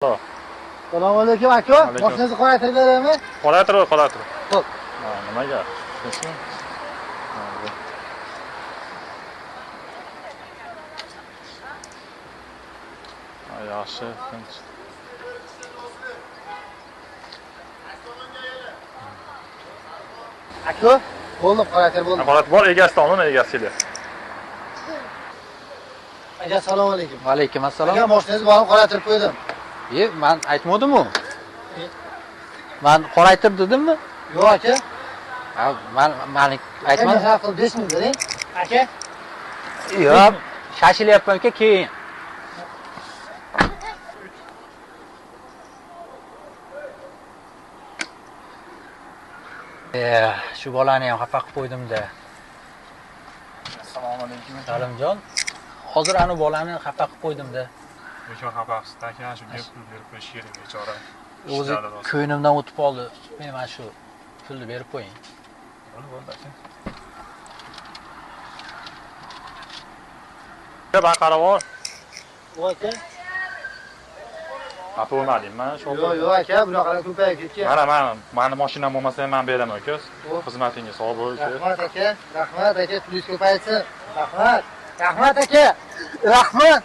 Assalomu alaykum aka. Alaykum. Mashinangizni qoraytirib beraymi? Qoraytirib, qoraytirib. Xo'p. Ha, nima gap? Tinchmi? Ha, Ha, yaxshi, tinch. Aka, bo'ldi, qoraytirib bo'ldi. Qorat bor, egasi olin, egasi kelyapti. Aka, assalomu alaykum. Alaykum assalom. Aka, mashinangizni borib qoraytirib qo'ydim. E, man aytmadim-ku. Man qoraytirib dedimmi? Yo'q aka. Ha, man mani Aka, aytmadim. mehnat qilib 5 ming bering. Aka, Yo'q, shashilyapman aka, keyin. E, shu bolani ham xafa qilib qo'ydim-da. Assalomu alaykum. Salimjon, hozir anu bolani xafa qilib qo'ydim-da. Bekor xafa qilibsiz aka, shu gap pul berib qo'yish kerak bechora. O'zi Ishlari rost. ko'nglimdan o'tib qoldi. Men mana shu pulni berib qo'ying. Bo'ldi, bo'ldi aka. Aka, man qarab ol. yo'q aka. Xafa bo'lmadingmi? Mana shu. Yo'q, yo'q aka, bunaqalar ko'payib ketgan. Mana mana mani mashinam bo'lmasa ham men beraman aka. Xo'p. Xizmatingga sog' bo'l aka. Rahmat aka, rahmat aka, pulingiz ko'paysin. Rahmat. Rahmat aka. Rahmat.